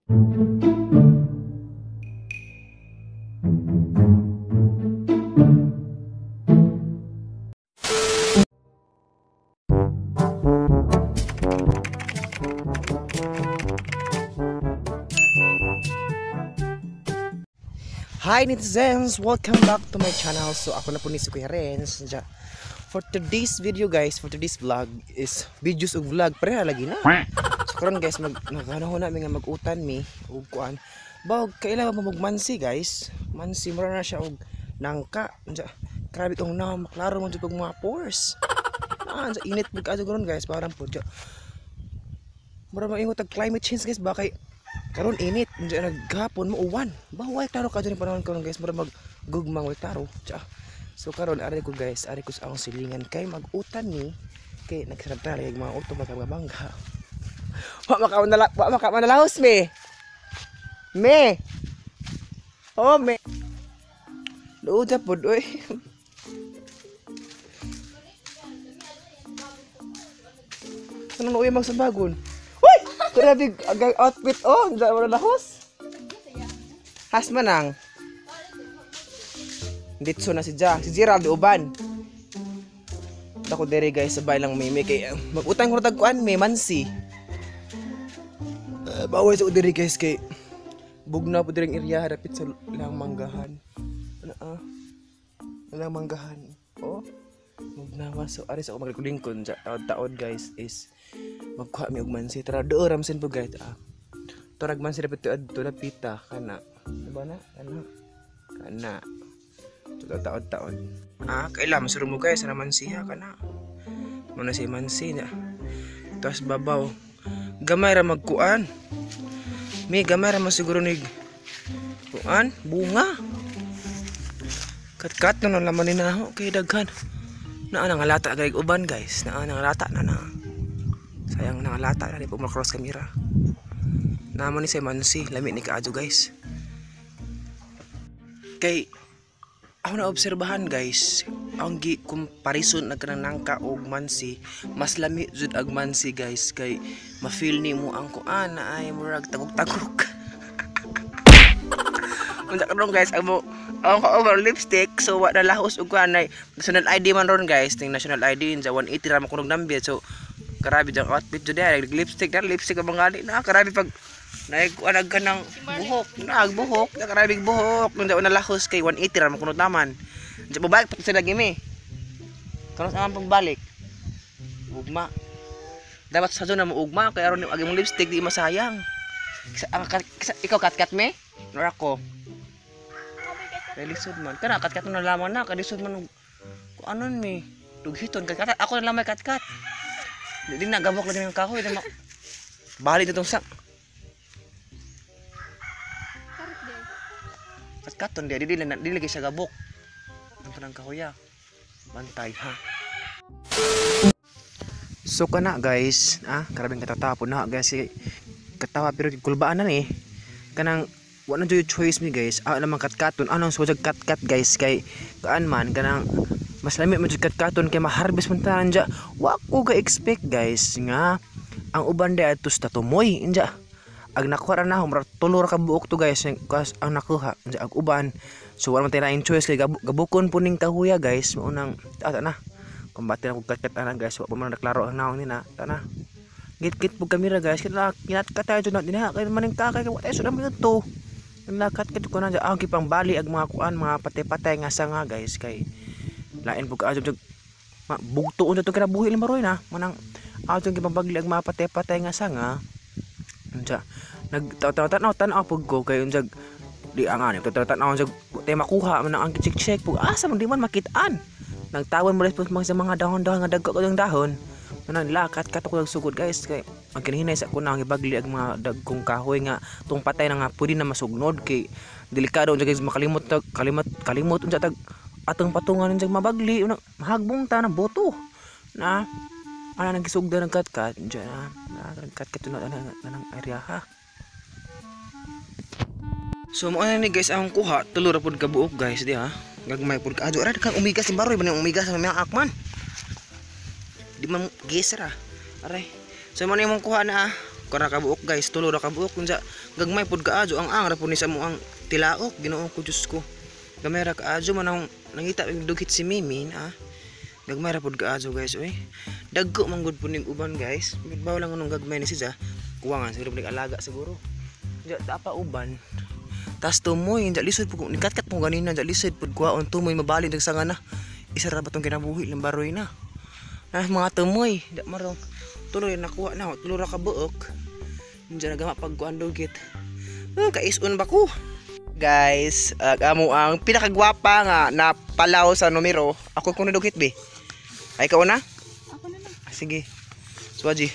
Hi netizens! Welcome back to my channel. So ako na po ni si Kuya Renz. For today's video guys, for today's vlog is videos ug vlog pareha lagi na. So karon guys, magano na mi nga mag-utan mi ug kuan. Bawg kaila ba magmansi guys? Mansi mura na siya og nangka. Grabe tong na maklaro man jud pag mga pores. Sa init pud kaadto karon guys, parang pud. Mura maingot ang climate change guys, bakay karon init unja naghapon mo uwan. Baway klaro ka dyan panahon karon guys, mura mag gugmang way klaro. Tsa. So karon ari ko guys, ari ko sa akong silingan kay mag-utan ni kay nagsarap ta lagi mga uto magabangga. Wa maka wa maka manalahos me. Me. Oh me. Luod pod oy. Ano uy magsabagon? Grabe ang outfit oh, unsa man lahos. Has manang. Ditso na si Ja, si Gerald uban. Dako dere guys, sabay lang mimi kay mag-utang ko tag kuan me mansi. Baway sa dere guys kay bugna po direng area dapit sa ilang manggahan. Ano ah? Ilang manggahan. Oh. Mugnawa so ari sa ako maglingkod ja taod-taod guys is magkuha mi og mansi tara do ramsin po guys ah. Torag mansi dapat adto dapita kana. Diba na? Kana. Kana. Taod-taod. Ah, kaila masuro mo guys ana mansi ha kana. Muna si mansi na. Tapos babaw. Gamay ra magkuan. Mi gamay ra man siguro nig kuan bunga. Katkat na laman ni naho kay daghan. Naa nangalata agay uban guys. Naa nangalata na na. Sayang nangalata na di po ma-cross camera. Namo ni si mansi, lami ni kaadyo guys. Kay ako na obserbahan guys, ang gi comparison na kanang nangka og mansi, mas lami jud ag mansi guys kay ma-feel nimo ang kuan na ay murag tagok-tagok. Unsa karon guys, ang mo ang over lipstick so wa na lahos og kuan ay national ID man ron guys, ting national ID sa 180 ra man kunog nambit. So karabi jang outfit jud ay lipstick na lipstick ang mangali na karabi pag naikuan ka ng buhok, nagbuhok, na karabi buhok nung na lahos kay 180 ra man kunog naman. Unsa babalik pa sila gimi. Karon sa among pagbalik. Ugma. Dapat sa na mo ugma kay aron ag imong lipstick di masayang. Ikaw katkat me? Nor ako. Kay lisod man. Kana katkat na lamang na kay lisod man kung anon mi. Dughiton katkat ako na lamay katkat. Di na gabok lagi ng kahoy di bali ditong sak. Katkaton di di di lagi siya gabok. Ang kanang kahoya. Bantay ha. So kana guys, ah karabing katatapon na guys katawa pero kulbaan na ni. Kanang wa na joy choice mi guys. Ah lamang katkaton. Anong sojag katkat guys kay kaan man kanang mas lami man jud katkaton kay ma-harvest man tanan dya. Wa ko ga expect guys nga ang uban di atos tatumoy inja. Ag nakuha ra na murag tulo ra ka buok to guys kas ang nakuha inja ag uban. So wala man tay laing choice kay gabukon po ning kahuya guys. Maunang ata na. Kumbate na kog katkat ana guys. Wa pa man naklaro ang naong ni na. Ta na. Git-git pug kamera guys. Kaya kinatkat tayo jud na dinha kay maning kakay wa tayo sud ang to. Lakat kat ko na ang kipang bali ag mga kuan mga patay-patay nga sanga guys kay lain pug kaadyo bugto unta to kinabuhi ni maroy na manang atong gipang bagli ag mga patay-patay nga sanga unsa nagtaw-taw tan-aw pug ko kay unsa di ang ani taw-taw unsa tay makuha man ang check-check pug asa man di man makit-an nagtawon mo response sa mga dahon-dahon nga dagko og dahon manang lakat kat ko sugod guys kay ang kinihinay sa kuna ang ibagli ag mga dagkong kahoy nga tung patay na nga pwede na masugnod kay delikado unsa guys makalimot tag kalimot kalimot unsa tag atong patungan unsa mabagli unang mahagbong ta na boto na ana nagisugda ng katkat unsa na nagkatkat na nang area ha. So mo ana ni guys ang kuha tulo ra pud ka buok guys di ha gagmay pud kaadyo ara kang umigas ni baroy man umigas sa mga akman di man gisra aray. So mo na imong kuha na Kara ka buok guys, tulo ra ka buok unsa gagmay pud kaadyo ang ra pud ni sa mo ang tilaok. Ginoo ko Diyos ko. Gamay ra kaadyo man ang nangita dugit si Mimi na. Gagmay ra pud kaadyo guys oy. Dagko man gud pud ning uban guys. Bawo lang nung gagmay ni siya. Kuwangan siguro pud alaga siguro. Unsa ta pa uban. Tas tumoy unsa lisod pud nikatkat mo ganina unsa lisod pud kuwaon tumoy mabalin dagsanga na. Isa ra ba tong kinabuhi lang baroy na. Ah, mga tumoy, da marong tuloy nakuha na, tulo ra ka buok. Unsa na gama pagkuan dugit. Kaison ba ko? Guys, amo ang pinakagwapa nga na palaw sa numero. Ako kuno dugit be. Ay ikaw na? Ako na lang. Ah, sige. Swaji.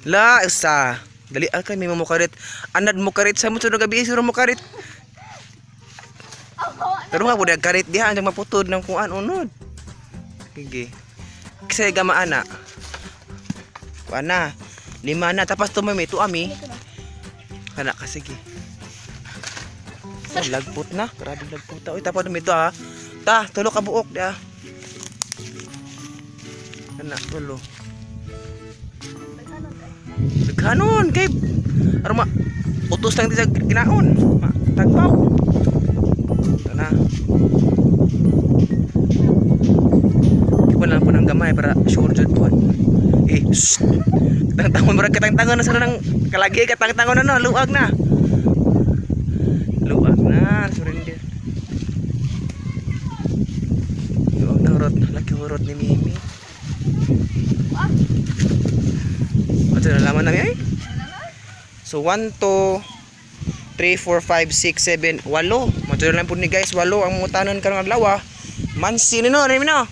La isa. Dali kay may mamukarit. Anad mo karit sa mo sunod gabi suro mo karit. Pero nga pud karit diha ang maputod ng kuan unod. Sige. Kasi gama ana. Kuan na. 5 na tapos tumoy may tuami. Kana ka sige. Oh, lagpot na. Grabe lagpot ta. Uy tapos ito ha. Ta, tulo ka buok dia. Kana tulo. Daghanon kay aron ma utos lang di sa ginaon. Tagpaw. Ito na. Iwan lang po ng gamay para sure jud po. Eh, shh. Katangtangon murag katangtangon na sila ng kalagi katangtangon na no, luag na. Luag na, surrender. Luag na hurot, laki hurot ni Mimi. Ano nalaman namin ay? So 1 2 3 4 5 6 7 8. Matuloy lang po ni guys, 8 ang mutanon karong adlaw. Mansi ni no, ni no.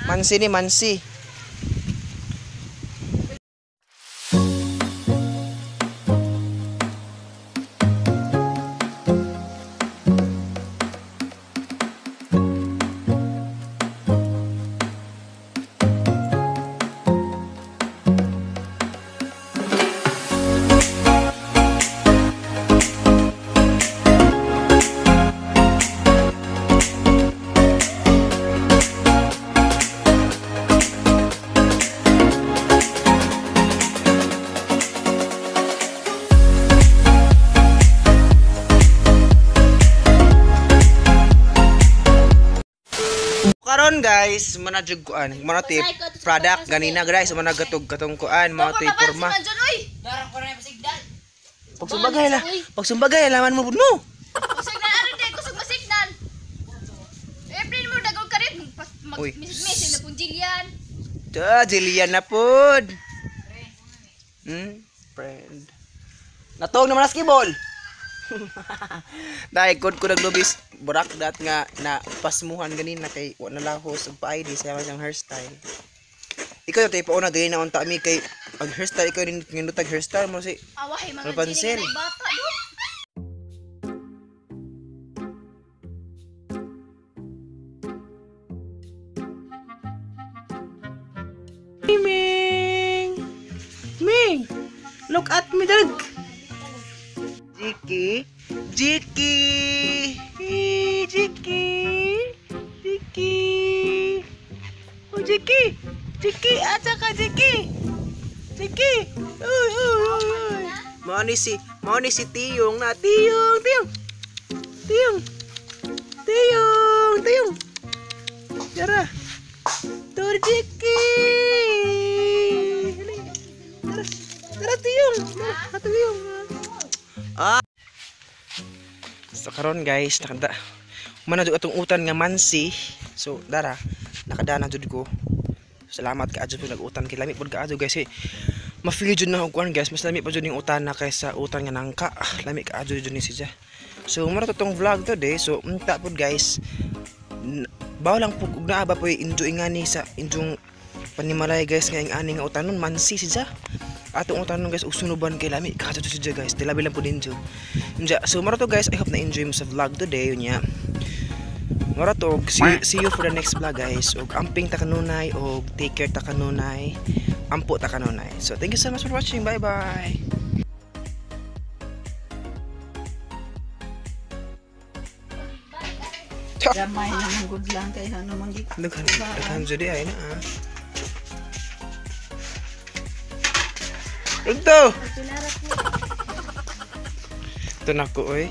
Mansi ni Mansi. Karon guys, mana jud kuan, mana ti product ganina guys, mana gatog katong kuan, mga ti porma. Pagsumbagay la, pagsumbagay laman mo pud mo. Kusog na aron day, kusog masignal. April mo dagol karit, mag-message na pud Jillian. Ta, Jillian na pud. Friend. Natog naman na skibol. Dahil kod ko naglubis burak dat nga na pasmuhan ganina kay wa na lahos og pa-ID sa siyang hairstyle. Ikaw tay pauna dili na unta mi kay pag hairstyle ikaw nin ngindutag hairstyle mo si awahay mga Rapunzel. Bata do. Ming! Ming! Look at me dog. Jiki, Jiki, Jiki, Jiki, oh Jiki, Jiki, aja ka Jiki, Jiki, uy uy uy. Mau ni si Tiyong na, Tiyong, Tiyong, Tiyong, Tiyong, Tiyong, Tara, Tur Jiki, tara, tara Tiyong, tara Tiyong. Ah. So karon guys, nakada man na jud atong utan nga Mansi. So dara, nakadana jud ko. Salamat kaadyo po nag-utan kay lami pud kaadyo guys. Eh, ma-feel jud na og kuan guys, mas lami pa jud ning utan na kaysa utan nga nangka. Lami kaadyo jud ni siya. So mura to tong vlog today. So unta pud guys. Bawo lang pud og naa ba poy enjoy nga ni sa inyong panimalay guys nga ing ani nga utanon Mansi siya. Atong utanon guys usunuban kay lami kaadyo siya guys. Dilabi lang pud ninyo. So mura to guys, I hope na enjoy mo sa vlog today unya. Mura to, see you for the next vlog guys. Og amping ta kanunay og take care ta kanunay, ampo ta kanunay. So thank you so much for watching. Bye bye. Gamay naman good lang kay ano man Daghan jud ay na ah. Ito. Ito na ko, oy.